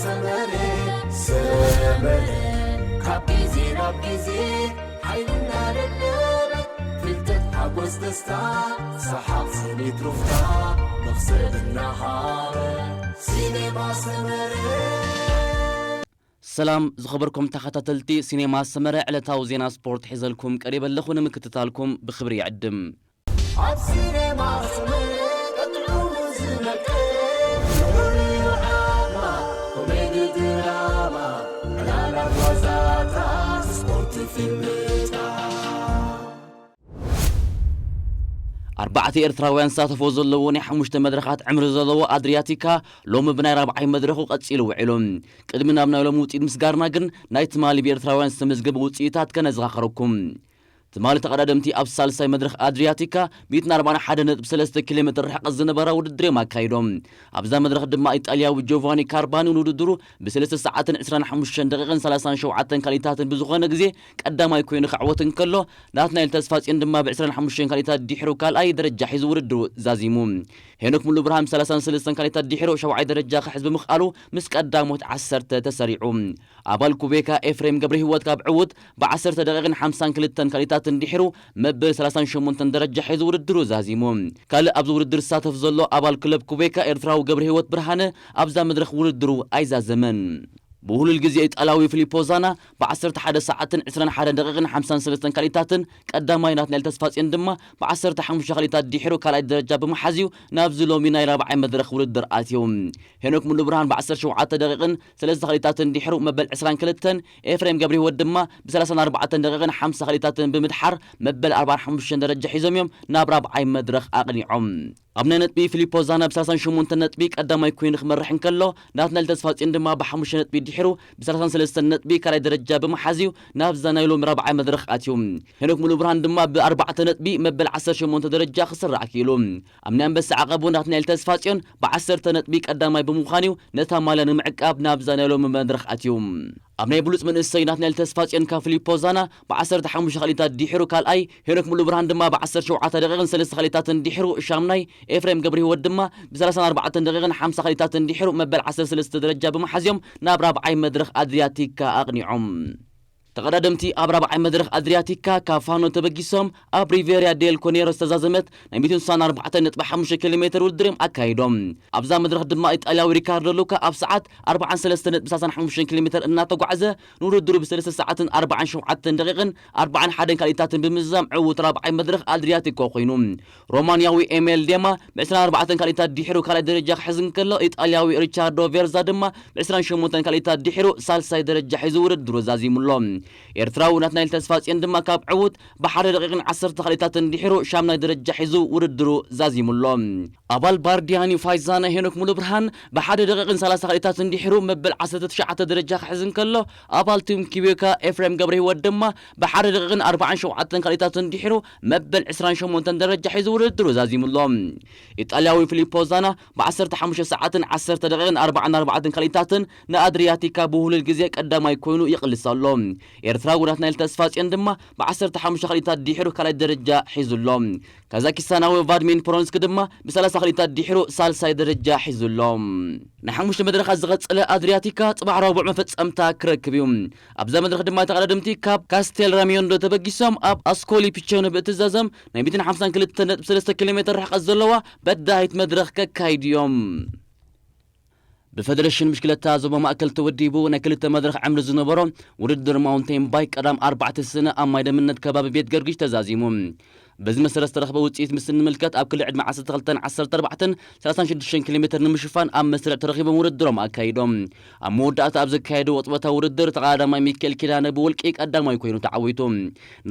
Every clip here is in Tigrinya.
ሰመረ ሰመረ ካብ ግዜ ናብ ግዜ ሓይልና ደለበ ፍልጠት ሓጎስ ደስታ ሰሓቕ ስኒት ሩፍታ መኽሰብ እናሃበ ሲኔማ ሰመረ። ሰላም ዝኸበርኩም ተኸታተልቲ ሲኔማ ሰመረ፣ ዕለታዊ ዜና ስፖርት ሒዘልኩም ቀሪበ ኣለኹ። ንምክትታልኩም ብኽብሪ ይዕድም። ኣብ ሲኔማ ሰመረ ቀጥዑ ዝነቀ ፍሉይ ዓቕማ ኮሜዲ ድራማ ዕላላት ዋዛታት ስፖርት ፊልምታት ኣርባዕተ ኤርትራውያን ዝሳተፎ ዘለዎ ናይ ሓሙሽተ መድረኻት ዕምሪ ዘለዎ ኣድሪያቲካ ሎሚ ብናይ ራብዓይ መድረኹ ቀጺሉ ውዒሉ። ቅድሚ ናብ ናይ ሎሚ ውፅኢት ምስጋርና ግን ናይ ትማሊ ብኤርትራውያን ዝተመዝገቡ ውፅኢታት ከነዘኻኸረኩም። ትማሊ ተቐዳደምቲ ኣብ ሳልሳይ መድረኽ ኣድሪያቲካ ሚእትን ኣርባዕን ሓደን ነጥቢ ሰለስተ ኪሎ ሜትር ርሕቀት ዝነበራ ውድድር እዮም ኣካይዶም። ኣብዛ መድረኽ ድማ ኢጣልያዊ ጆቫኒ ካርባኒ ንውድድሩ ብሰለስተ ሰዓትን ዕስራን ሓሙሽተን ደቂቕን ሰላሳን ሸውዓተን ካልኢታትን ብዝኾነ ግዜ ቀዳማይ ኮይኑ ክዕወት እንከሎ፣ ናትናኤል ተስፋጽዮን ድማ ብ ዕስራን ሓሙሽተን ካልኢታት ድሕሩ ካልኣይ ደረጃ ሒዙ ውድድሩ ዛዚሙ። ሄኖክ ሙሉ ብርሃን ብ ሰላሳን ሰለስተን ካልኢታት ድሕሩ ሻውዓይ ደረጃ ክሕዝ ብምኽኣሉ ምስ ቀዳሞት ዓሰርተ ተሰሪዑ። ኣባል ኩቤካ ኤፍሬም ገብረ ህይወት ካብ ዕዉት ብዓሰርተ ደቂቕን ሓምሳን ክልተን ካልኢታትን ድሕሩ መበል ሰላሳን ሸሞንተን ደረጃ ሒዙ ውድድሩ ዛዚሙ። ካልእ ኣብዚ ውድድር ዝሳተፍ ዘሎ ኣባል ክለብ ኩቤካ ኤርትራዊ ገብረ ህይወት ብርሃነ ኣብዛ መድረኽ ውድድሩ ኣይዛዘመን። ብውህሉል ግዜ ኢጣልያዊ ፊሊፖ ዛና ብ ዓሰርተ ሓደ ሰዓትን ዕስራን ሓደን ደቂቕን ሓምሳን ሰለስተን ካልኢታትን ቀዳማይ ናትናኤል ተስፋጽዮን ድማ ብ ዓሰርተ ሓሙሽተ ካልኢታት ድሒሩ ካልኣይ ደረጃ ብምሓዝ እዩ ናብዚ ሎሚ ናይ ራብዓይ መድረኽ ውድድር ኣትዩ። ሄኖክ ሙሉ ብርሃን ብ ዓሰርተ ሸውዓተ ደቂቕን ሰለስተ ካልኢታትን ድሒሩ መበል ዕስራን ክልተን፣ ኤፍሬም ገብረ ህይወት ድማ ብ ሰላሳን ኣርባዕተን ደቂቕን ሓምሳ ካልኢታትን ብምድሓር መበል ኣርባዓን ሓሙሽተን ደረጃ ሒዞም እዮም ናብ ራብዓይ መድረኽ ኣቕኒዖም። ኣብ ናይ ነጥቢ ፊሊፖ ዛና ብ ሰላሳን ሸሞንተን ነጥቢ ቀዳማይ ኮይኑ ክመርሕ እንከሎ፣ ናትናኤል ተስፋጽዮን ድማ ብሓሙሽተ ነጥቢ ድሒሩ ብ ሰላሳን ሰለስተን ነጥቢ ካልኣይ ደረጃ ብምሓዝ እዩ ናብዛ ናይ ሎሚ ራብዓይ መድረኽ ኣትዩ። ሄኖክ ሙሉ ብርሃን ድማ ብ ኣርባዕተ ነጥቢ መበል ዓሰርተ ሸሞንተ ደረጃ ክስራዕ ክኢሉ። ኣብ ናይ ኣንበሳ ዓቐቡ ናትናኤል ተስፋጽዮን ብ ዓሰርተ ነጥቢ ቀዳማይ ብምዃን እዩ ነታ ማልያ ንምዕቃብ ናብዛ ናይ ሎሚ መድረኽ ኣትዩ። ኣብ ናይ ብሉጽ መንእሰይ ናትናኤል ተስፋጽዮን ካብ ፊሊፖ ዛና ብ ዓሰርተ ሓሙሽተ ካልኢታት ድሒሩ ካልኣይ፣ ሄኖክ ሙሉ ብርሃን ድማ ብ ዓሰርተ ሸውዓተ ደቂቕን ሰለስተ ካልኢታትን ድሒሩ ሻምናይ፣ ኤፍሬም ገብረ ህይወት ድማ ብ ሰላሳን ኣርባዕተን ደቂቕን ሓምሳ ካልኢታትን ድሒሩ መበል ዓሰርተ ሰለስተ ደረጃ ብምሓዝ እዮም ናብ ራብዓይ መድረኽ ኣድሪያቲካ ኣቕኒዖም። ተቐዳደምቲ ኣብ ራብዓይ መድረኽ ኣድሪያቲካ ካብ ፋኖ ተበጊሶም ኣብ ሪቬሪያ ዴል ኮኔሮ ዝተዛዘመት ናይ ሚእትን ስሳን ኣርባዕተን ነጥቢ ሓሙሽተ ኪሎ ሜትር ውድድር እዮም ኣካይዶም። ኣብዛ መድረኽ ድማ ኢጣልያዊ ሪካርዶ ሉካ ኣብ ሰዓት ኣርባዓን ሰለስተን ነጥቢ ሰላሳን ሓሙሽተን ኪሎ ሜትር እናተጓዕዘ ንውድድሩ ብሰለስተ ሰዓትን ኣርባዓን ሸውዓተን ደቂቕን ኣርባዓን ሓደን ካልኢታትን ብምዝዛም ዕዉት ራብዓይ መድረኽ ኣድሪያቲኮ ኮይኑ። ሮማንያዊ ኤሜል ዴማ ብ ዕስራን ኣርባዕተን ካልኢታት ድሒሩ ካልኣይ ደረጃ ክሕዝ እንከሎ፣ ኢጣልያዊ ሪቻርዶ ቬርዛ ድማ ብ ዕስራን ሸሞንተን ካልኢታት ድሒሩ ሳልሳይ ደረጃ ሒዙ ውድድሩ ዛዚሙ ኣሎ። ኤርትራዊ ናትናኤል ተስፋጽዮን ድማ ካብ ዕዉት ብሓደ ደቂቕን ዓሰርተ ካልኢታትን ድሒሩ ሻምናይ ደረጃ ሒዙ ውድድሩ ዛዚሙ ኣሎ። ኣባል ባርዲያኒ ፋይዛና ሄኖክ ሙሉ ብርሃን ብሓደ ደቂቕን ሰላሳ ካልኢታትን ድሒሩ መበል ዓሰርተ ትሽዓተ ደረጃ ክሕዝ እንከሎ፣ ኣባል ቲም ኪቤካ ኤፍሬም ገብረ ህይወት ድማ ብሓደ ደቂቕን ኣርባዓን ሸውዓተን ካልኢታትን ድሒሩ መበል ዕስራን ሸሞንተን ደረጃ ሒዙ ውድድሩ ዛዚሙ ኣሎ። ኢጣልያዊ ፊሊፖ ዛና ብ ዓሰርተ ሓሙሽተ ሰዓትን ዓሰርተ ደቂቕን ኣርባዓን ኣርባዕተን ካልኢታትን ንኣድሪያቲካ ብውህሉል ግዜ ቀዳማይ ኮይኑ ይቕልስ ኣሎ። ኤርትራዊ ናትናኤል ተስፋጽዮን ድማ ብ ዓሰርተ ሓሙሽተ ካልኢታት ድሒሩ ካልኣይ ደረጃ ሒዙ ኣሎ። ካዛኪስታናዊ ቫድሚን ፖሮንስኪ ድማ ብ ሰላሳ ካልኢታት ድሒሩ ሳልሳይ ደረጃ ሒዙ ኣሎ። ንሓሙሽተ መድረኻት ዝቐጸለ ኣድሪያቲካ ጽባሕ ረቡዕ መፈጸምታ ክረክብ እዩ። ኣብዛ መድረኽ ድማ ተቐዳደምቲ ካብ ካስቴል ራሚዮንዶ ተበጊሶም ኣብ ኣስኮሊ ፒቸኖ ብእትዛዘም ናይ ሚእትን ሓምሳን ክልተ ነጥቢ ሰለስተ ኪሎ ሜትር ርሕቀት ዘለዋ በዳሂት መድረኽ ከካይዱ እዮም። ብፈደረሽን ብሽክለታ ዞባ ማእከል ተወዲቡ ናይ ክልተ መድረኽ ዕምሪ ዝነበሮ ውድድር ማውንቴን ባይክ ቀዳም ኣርባዕተ ስነ ኣብ ማይ ደምነት ከባቢ ቤት ገርጊሽ ተዛዚሙ። በዚ መሰረት ዝተረኽበ ውፅኢት ምስ እንምልከት ኣብ ክሊ ዕድመ ዓሰርተ ክልተን ዓሰርተ ኣርባዕተን ሰላሳን ሽዱሽተን ኪሎ ሜትር ንምሽፋን ኣብ መስርዕ ተረኺቦም ውድድሮም ኣካይዶም። ኣብ መወዳእታ ኣብ ዘካየድዎ ቅጽበታዊ ውድድር ተቐዳዳማይ ሚካኤል ኪዳነ ብውልቂ ቀዳማይ ኮይኑ ተዓዊቱ።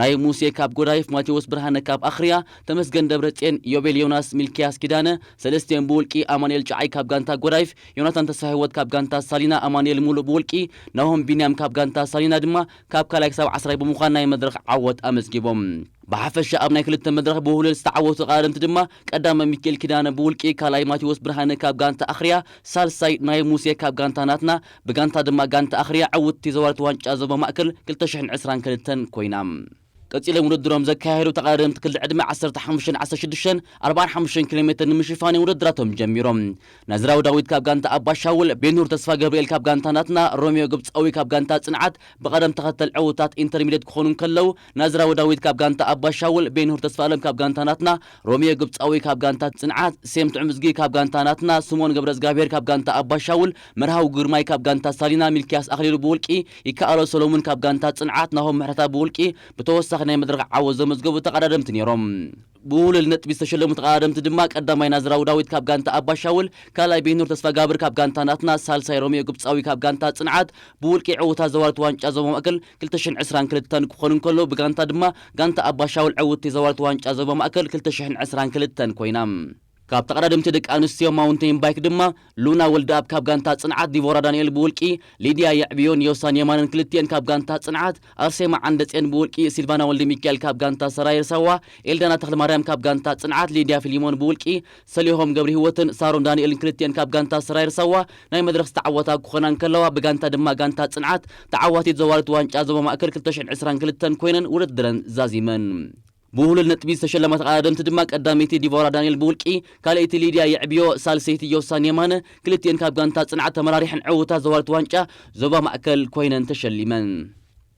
ናይ ሙሴ ካብ ጎዳይፍ፣ ማቴዎስ ብርሃነ ካብ ኣኽርያ፣ ተመስገን ደብረጽዮን፣ ዮቤል ዮናስ፣ ሚልኪያስ ኪዳነ፣ ሰለስቲኦም ብውልቂ፣ ኣማኑኤል ጨዓይ ካብ ጋንታ ጎዳይፍ፣ ዮናታን ተስፋህይወት ካብ ጋንታ ሳሊና፣ ኣማኑኤል ሙሉእ ብውልቂ፣ ናሆም ቢንያም ካብ ጋንታ ሳሊና ድማ ካብ ካልኣይ ክሳብ ዓስራይ ብምዃን ናይ መድረኽ ዓወት ኣመዝጊቦም። ብሓፈሻ ኣብ ናይ ክልተ መድረኽ ብውህሉል ዝተዓወቱ ተቐዳደምቲ ድማ ቀዳማይ ሚካኤል ኪዳነ ብውልቂ፣ ካልኣይ ማቴዎስ ብርሃነ ካብ ጋንታ ኣኽርያ፣ ሳልሳይ ናይ ሙሴ ካብ ጋንታ ናትና፣ ብጋንታ ድማ ጋንታ ኣኽርያ ዕውትቲ ዘዋሪት ዋንጫ ዞባ ማእከል ክልተ ሽሕን ዕስራን ክልተን ኮይና። ቀጺሎም ውድድሮም ዘካየዱ ተቐዳደምቲ ክሊ ዕድመ ዓሰርተ ሓሙሽተን ዓሰርተ ሽዱሽተን ኣርባዓን ሓሙሽተን ኪሎ ሜትር ንምሽፋን እዮም ውድድራቶም ጀሚሮም። ናዝራዊ ዳዊት ካብ ጋንታ ኣባሻውል፣ ቤንሁር ተስፋ ገብርኤል ካብ ጋንታ ናትና፣ ሮሚዮ ግብጻዊ ካብ ጋንታ ጽንዓት ብቐደም ተኸተል ዕውታት ኢንተርሚዲየት ክኾኑ እንከለዉ፣ ናዝራዊ ዳዊት ካብ ጋንታ ኣባሻውል፣ ቤንሁር ተስፋ ኣለም ካብ ጋንታ ናትና፣ ሮሚዮ ግብጻዊ ካብ ጋንታ ጽንዓት፣ ሴም ትዕምዝጊ ካብ ጋንታ ናትና፣ ስምኦን ገብረዝጋብሔር ካብ ጋንታ ኣባሻውል፣ መርሃዊ ግርማይ ካብ ጋንታ ሳሊና፣ ሚልኪያስ ኣኽሊሉ ብውልቂ፣ ይከኣሎ ሰሎሙን ካብ ጋንታ ጽንዓት፣ ናሆም ምሕረታ ብውልቂ፣ ብተወሳኺ ናይ መድረኽ ዓወት ዘመዝገቡ ተቐዳደምቲ ነይሮም። ብውሉል ነጥቢ ዝተሸለሙ ተቐዳደምቲ ድማ ቀዳማይ ናዝራዊ ዳዊት ካብ ጋንታ ኣባሻውል፣ ካልኣይ ቤኑር ተስፋጋብር ካብ ጋንታ ናትና፣ ሳልሳይ ሮሚዮ ግብጻዊ ካብ ጋንታ ጽንዓት ብውልቂ ዕውታት ዘዋርት ዋንጫ ዞባ ማእከል ክልተ ሽሕን ዕስራን ክልተን ክኾኑ እንከለዉ፣ ብጋንታ ድማ ጋንታ ኣባሻውል ዕውቲ ዘዋርት ዋንጫ ዞባ ማእከል ክልተ ሽሕን ዕስራን ክልተን ኮይና። ካብ ተቐዳደምቲ ደቂ ኣንስትዮ ማውንቴን ባይክ ድማ ሉና ወልደኣብ ካብ ጋንታ ጽንዓት፣ ዲቮራ ዳንኤል ብውልቂ፣ ሊድያ የዕብዮን ዮሳን የማንን ክልቲኤን ካብ ጋንታ ጽንዓት፣ ኣርሴማ ዓንደጼን ብውልቂ፣ ሲልቫና ወልደ ሚካኤል ካብ ጋንታ ሰራየር ሳዋ፣ ኤልዳና ተኽለማርያም ካብ ጋንታ ጽንዓት፣ ሊድያ ፊሊሞን ብውልቂ፣ ሰሊሆም ገብረ ህይወትን ሳሮን ዳንኤልን ክልቲኤን ካብ ጋንታ ሰራየር ሳዋ ናይ መድረኽ ዝተዓወታ ክኾና እንከለዋ፣ ብጋንታ ድማ ጋንታ ጽንዓት ተዓዋቲት ዘዋሪት ዋንጫ ዞባ ማእከል ክልተ ሽሕን ዕስራን ክልተን ኮይነን ውድድረን ዛዚመን። ብውህሉል ነጥቢ ዝተሸለማ ተቐዳደምቲ ድማ ቀዳመይቲ ዲቮራ ዳንኤል ብውልቂ፣ ካልኣይቲ ሊድያ የዕብዮ፣ ሳልሰይቲ ዮሳን የማነ፣ ክልቲኤን ካብ ጋንታ ጽንዓት ተመራሪሐን ዕውታት ዘዋሪት ዋንጫ ዞባ ማእከል ኮይነን ተሸሊመን።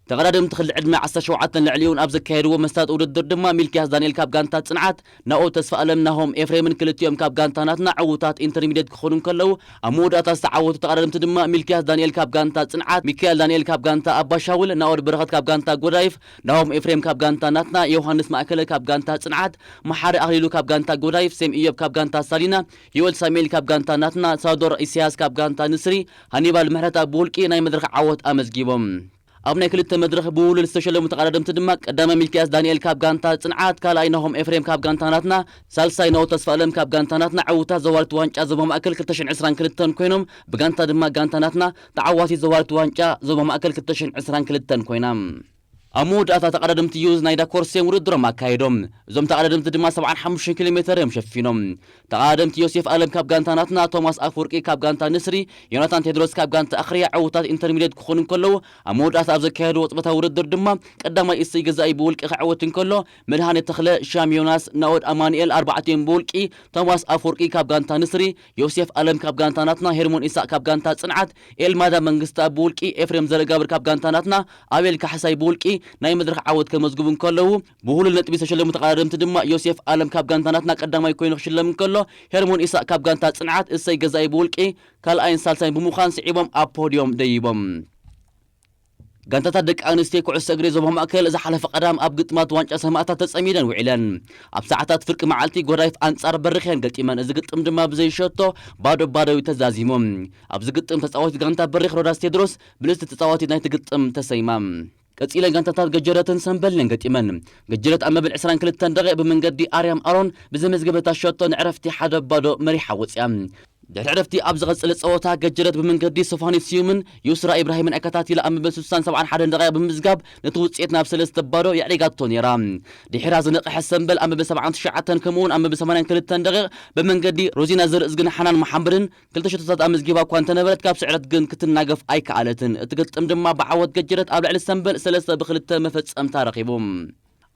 ተቐዳደምቲ ክሊ ዕድመ ዓሰርተ ሸውዓተን ልዕሊኡን ኣብ ዘካየድዎ መሳጢ ውድድር ድማ ሚልኪያስ ዳንኤል ካብ ጋንታ ጽንዓት፣ ናኦ ተስፋ ኣለም፣ ናሆም ኤፍሬምን ክልቲኦም ካብ ጋንታ ናትና ዕውታት ኢንተርሚዲየት ክኾኑ እንከለዉ፣ ኣብ መወዳእታ ዝተዓወቱ ተቐዳደምቲ ድማ ሚልኪያስ ዳንኤል ካብ ጋንታ ጽንዓት፣ ሚካኤል ዳንኤል ካብ ጋንታ ኣባሻውል፣ ናኦድ በረኸት ካብ ጋንታ ጎዳይፍ፣ ናሆም ኤፍሬም ካብ ጋንታ ናትና፣ ዮሃንስ ማእከለ ካብ ጋንታ ጽንዓት፣ መሓሪ ኣኽሊሉ ካብ ጋንታ ጎዳይፍ፣ ሴም ኢዮብ ካብ ጋንታ ሳሊና፣ ዮኤል ሳሙኤል ካብ ጋንታ ናትና፣ ሳዶር ኢሳያስ ካብ ጋንታ ንስሪ፣ ሃኒባል ምሕረታ ብውልቂ ናይ መድረኽ ዓወት ኣመዝጊቦም። ኣብ ናይ ክልተ መድረኽ ብውሉል ዝተሸለሙ ተቐዳደምቲ ድማ ቀዳማይ ሚልኪያስ ዳንኤል ካብ ጋንታ ጽንዓት፣ ካልኣይ ናሆም ኤፍሬም ካብ ጋንታ ናትና፣ ሳልሳይ ናሆ ተስፋ ኣለም ካብ ጋንታ ናትና ዕውታት ዘዋሪት ዋንጫ ዞባ ማእከል ክልተ ሽሕን ዕስራን ክልተን ኮይኖም፣ ብጋንታ ድማ ጋንታ ናትና ተዓዋቲት ዘዋሪት ዋንጫ ዞባ ማእከል ክልተ ሽሕን ዕስራን ክልተን ኮይና። ኣብ መወዳእታ ተቐዳደምቲ ዩዝ ናይ ዳኮርሴን ውድድሮም ኣካይዶም። እዞም ተቐዳደምቲ ድማ ሰብዓን ሓሙሽተን ኪሎ ሜተር እዮም ሸፊኖም። ተቐዳደምቲ ዮሴፍ ኣለም ካብ ጋንታ ናትና፣ ቶማስ ኣፍወርቂ ካብ ጋንታ ንስሪ፣ ዮናታን ቴድሮስ ካብ ጋንታ ኣኽርያ ዕውታት ኢንተርሚዲየት ክኾኑ እንከለዉ፣ ኣብ መወዳእታ ኣብ ዘካየድዎ ጾታዊ ውድድር ድማ ቀዳማይ እሰይ ገዛኢ ብውልቂ ክዕወት እንከሎ፣ መድሃኔ ተኽለ፣ ሻም ዮናስ፣ ናኦድ ኣማኑኤል ኣርባዕቲኦም ብውልቂ፣ ቶማስ ኣፍወርቂ ካብ ጋንታ ንስሪ፣ ዮሴፍ ኣለም ካብ ጋንታ ናትና፣ ሄርሞን ኢሳቅ ካብ ጋንታ ጽንዓት፣ ኤልማዳ መንግስታ ብውልቂ፣ ኤፍሬም ዘረጋብር ካብ ጋንታ ናትና፣ ኣቤል ካሕሳይ ብውልቂ ናይ መድረኽ ዓወት ከመዝግቡ እንከለዉ፣ ብሁሉል ነጥቢ ዝተሸለሙ ተቐዳደምቲ ድማ ዮሴፍ ኣለም ካብ ጋንታ ናትና ቀዳማይ ኮይኑ ክሽለም እንከሎ፣ ሄርሞን ኢሳቅ ካብ ጋንታ ጽንዓት፣ እሰይ ገዛኢ ብውልቂ ካልኣይን ሳልሳይን ብምዃን ስዒቦም ኣብ ፖድዮም ደይቦም። ጋንታታት ደቂ ኣንስትዮ ኩዕሶ እግሪ ዞባ ማእከል ዝሓለፈ ቀዳም ኣብ ግጥማት ዋንጫ ሰማእታት ተጸሚደን ውዒለን። ኣብ ሰዓታት ፍርቂ መዓልቲ ጎዳይፍ ኣንጻር በሪኽ እየን ገጢመን። እዚ ግጥም ድማ ብዘይሸቶ ባዶ ባዶ እዩ ተዛዚሙ። ኣብዚ ግጥም ተጻዋቲት ጋንታ በሪኽ ሮዳስ ቴድሮስ ብልጽቲ ተጻዋቲት ናይቲ ግጥም ተሰይማ። ቀጺለን ጋንታታት ገጀረትን ሰምበልን ገጢመን። ገጀረት ኣብ መበል ዕስራን ክልተን ደቂቕ ብመንገዲ ኣርያም ኣሮን ብዘመዝገበታ ሸቶ ንዕረፍቲ ሓደ ባዶ መሪሓ ወጽያ። ድሕሪ ዕረፍቲ ኣብ ዝቐጸለ ጸወታ ገጀረት ብመንገዲ ሶፋኒ ስዩምን ዩስራ ኢብራሂምን ኣከታቲላ ኣብ መበል ስሳን ሰብዓን ሓደን ደቂቕ ብምዝጋብ ነቲ ውጽኢት ናብ ሰለስተ ባዶ የዕሪጋቶ ነይራ። ድሒራ ዝነቕሐ ሰምበል ኣብ መበል ሰብዓን ትሽዓተን ከምኡውን ኣብ መበል ሰማንያን ክልተን ደቂቕ ብመንገዲ ሮዚና ዘርእዝግን ሓናን መሓመድን ክልተ ሸቶታት ኣመዝጊባ እኳ እንተነበረት፣ ካብ ስዕረት ግን ክትናገፍ ኣይከኣለትን። እቲ ግጥም ድማ ብዓወት ገጀረት ኣብ ልዕሊ ሰምበል ሰለስተ ብክልተ መፈጸምታ ረኺቡ።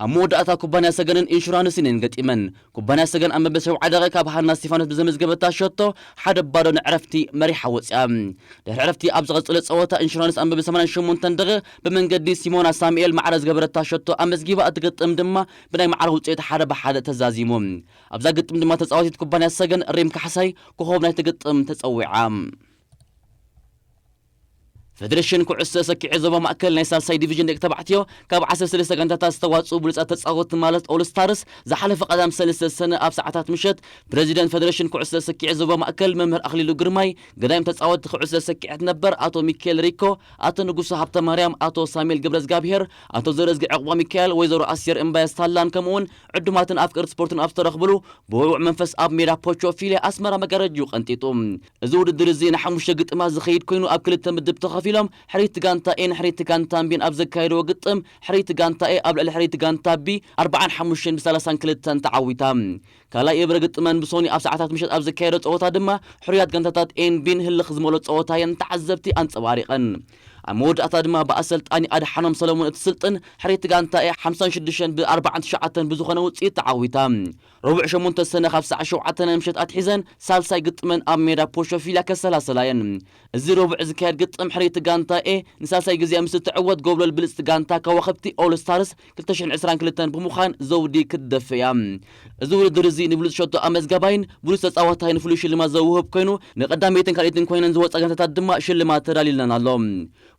ኣብ መወዳእታ ኩባንያ ሰገንን ኢንሹራንስን እየን ገጢመን። ኩባንያ ሰገን ኣብ መበል ሸውዓይ ደቂቕ ካብ ሃና እስቲፋኖስ ብዘመዝገበታ ሸቶ ሓደ ባዶ ንዕረፍቲ መሪሓ ወጽያ። ድሕሪ ዕረፍቲ ኣብ ዝቐጸለ ጸወታ ኢንሹራንስ ኣብ መበል ሰማንያን ሸሞንተን ደቂቕ ብመንገዲ ሲሞና ሳሙኤል ማዕረ ዝገበረታ ሸቶ ኣመዝጊባ፣ እቲ ግጥም ድማ ብናይ ማዕረ ውጽኢት ሓደ ብሓደ ተዛዚሙ። ኣብዛ ግጥም ድማ ተጻዋቲት ኩባንያ ሰገን ሪም ካሕሳይ ኮኾብ ናይቲ ግጥም ተጸዊዓ። ፌደሬሽን ኩዕሶ ሰኪዔት ዞባ ማእከል ናይ ሳልሳይ ዲቪዥን ደቂ ተባዕትዮ ካብ ዓሰርተ ሰለስተ ጋንታታት ዝተዋጽኡ ብሉጻት ተጻወትቲ ማለት ኦል ስታርስ ዝሓለፈ ቀዳም ሰለስተ ሰነ ኣብ ሰዓታት ምሸት ፕረዚደንት ፌደሬሽን ኩዕሶ ሰኪዔት ዞባ ማእከል መምህር ኣኽሊሉ ግርማይ፣ ገዳይም ተጻወትቲ ኩዕሶ ሰኪዔት ነበር ኣቶ ሚካኤል ሪኮ፣ ኣቶ ንጉሱ ሃብተ ማርያም፣ ኣቶ ሳሙኤል ገብረዝጋብሄር፣ ኣቶ ዘርእዝጊ ዕቑባ ሚካኤል፣ ወይዘሮ ኣስቴር እምባየ ስታላን ከምኡውን ዕዱማትን ኣፍቀርቲ ስፖርትን ኣብ ዝተረኽብሉ ብውዕዉዕ መንፈስ ኣብ ሜዳ ፖቾ ፊሌ ኣስመራ መጋረጅኡ ቀንጢጡ። እዚ ውድድር እዚ ንሓሙሽተ ግጥማት ዝኸይድ ኮይኑ ኣብ ክልተ ምድብ ተኸፊሎም ሕርይቲ ጋንታ ኤን ሕርይቲ ጋንታ ቢን ኣብ ዘካየድዎ ግጥም ሕርይቲ ጋንታ ኤ ኣብ ልዕሊ ሕርይቲ ጋንታ ቢ ኣርባዓን ሓሙሽተን ብሰላሳን ክልተን ተዓዊታ። ካልኣይ የብረ ግጥመን ብሶኒ ኣብ ሰዓታት ምሸት ኣብ ዘካየዶ ጸወታ ድማ ሕሩያት ጋንታታት ኤን ቢን ህልኽ ዝመልኦ ጸወታ እየን ንተዓዘብቲ ኣንጸባሪቐን። ኣብ መወዳእታ ድማ ብኣሰልጣኒ ኣድሓኖም ሰለሞን እትስልጥን ሕርይቲ ጋንታ ኤ ሓምሳን ሽዱሽተን ብ ኣርባዓን ትሽዓተን ብዝኾነ ውፅኢት ተዓዊታ። ረቡዕ ሸሞንተ ሰነ ካብ ሰዓት ሸውዓተ ናይ ምሸት ኣትሒዘን ሳልሳይ ግጥመን ኣብ ሜዳ ፖሾፊላ ከሰላሰላ እየን። እዚ ረቡዕ ዝካየድ ግጥም ሕርይቲ ጋንታ ኤ ንሳልሳይ ግዜ ምስ እትዕወት ጎብለል ብልፅቲ ጋንታ ከዋኽብቲ ኦል ስታርስ ክልተ ሽሕን ዕስራን ክልተን ብምዃን ዘውዲ ክትደፍእ እያ። እዚ ውድድር እዚ ንብሉፅ ሸቶ ኣመዝጋባይን ብሉፅ ተፃዋታይን ፍሉይ ሽልማት ዘውህብ ኮይኑ ንቀዳመይትን ካልኣይትን ኮይነን ዝወፃ ጋንታታት ድማ ሽልማት ተዳልዩለን ኣሎ።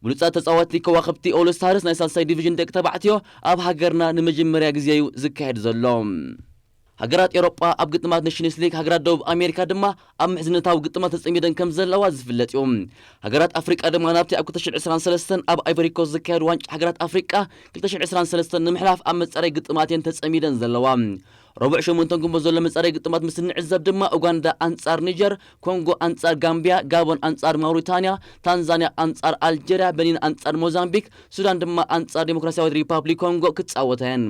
ብሉፃት ተፃዋቲ ከዋኽብቲ ኦል ስታርስ ናይ ሳልሳይ ዲቪዥን ደቂ ተባዕትዮ ኣብ ሃገርና ንመጀመርያ ግዜ እዩ ዝካየድ ዘሎ። ሃገራት ኤውሮጳ ኣብ ግጥማት ኔሽንስ ሊግ ሃገራት ደቡብ ኣሜሪካ ድማ ኣብ ምሕዝነታዊ ግጥማት ተጸሚደን ከም ዘለዋ ዝፍለጥ እዩ። ሃገራት ኣፍሪቃ ድማ ናብቲ ኣብ ክልተ ሽሕን ዕስራን ሰለስተን ኣብ ኣይቨሪኮስት ዝካየድ ዋንጫ ሃገራት ኣፍሪቃ ክልተ ሽሕን ዕስራን ሰለስተን ንምሕላፍ ኣብ መጻረይ ግጥማት እየን ተጸሚደን ዘለዋ። ረቡዕ ሸሞንተ ግንቦት ዘሎ መጻረይ ግጥማት ምስ እንዕዘብ ድማ ኡጋንዳ ኣንጻር ኒጀር፣ ኮንጎ ኣንጻር ጋምቢያ፣ ጋቦን ኣንጻር ማውሪታንያ፣ ታንዛንያ ኣንጻር ኣልጀርያ፣ በኒን ኣንጻር ሞዛምቢክ፣ ሱዳን ድማ ኣንጻር ዲሞክራሲያዊት ሪፓብሊክ ኮንጎ ክጻወታ እየን።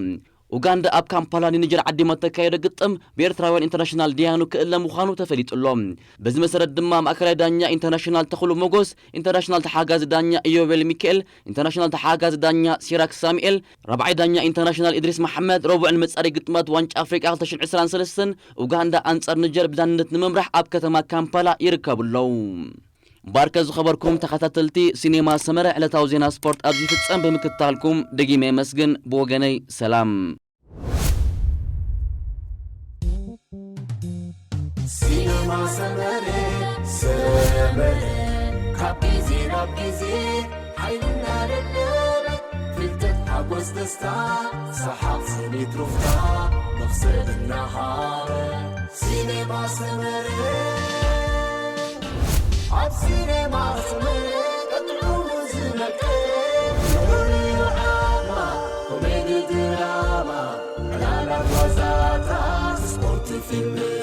ኡጋንዳ ኣብ ካምፓላ ንኒጀር ዓዲማ እተካየደ ግጥም ብኤርትራውያን ኢንተርናሽናል ዳያኑ ክእለ ምዃኑ ተፈሊጡ ኣሎ። በዚ መሰረት ድማ ማእከላይ ዳኛ ኢንተርናሽናል ተኽሉ ሞጎስ፣ ኢንተርናሽናል ተሓጋዚ ዳኛ ኢዮቤል ሚካኤል፣ ኢንተርናሽናል ተሓጋዚ ዳኛ ሲራክ ሳሙኤል፣ ራብዓይ ዳኛ ኢንተርናሽናል ኢድሪስ መሓመድ ረቡዕ ንመጻረይ ግጥማት ዋንጫ ኣፍሪቃ ክልተ ሽሕን ዕስራን ሰለስተን ኡጋንዳ ኣንጻር ኒጀር ብዳንነት ንምምራሕ ኣብ ከተማ ካምፓላ ይርከቡ ኣለዉ። ባርከ ዝኸበርኩም ተኸታተልቲ ሲኔማ ሰመረ ዕለታዊ ዜና ስፖርት ኣብዚ ይፍጸም። ብምክትታልኩም ደጊመ የመስግን። ብወገነይ ሰላም። ሲነማ ሰመረ ሰመረ ካብ ግዜ ናብ ግዜ ሓይልና ለለበ ፍልጠት ሓጎስ ደስታ ሰሓቕ ስኒት ሩፍታ መኽሰብ እናሃበ ሲኔማ ሰመረ ኣብ ሲኔማ ሰመረ ቀጥዑ ዝመቀ ፍሉይ ዓማ ኮሜዲ ድራማ ዕላላት ዋዛታት ስፖርት ፊልም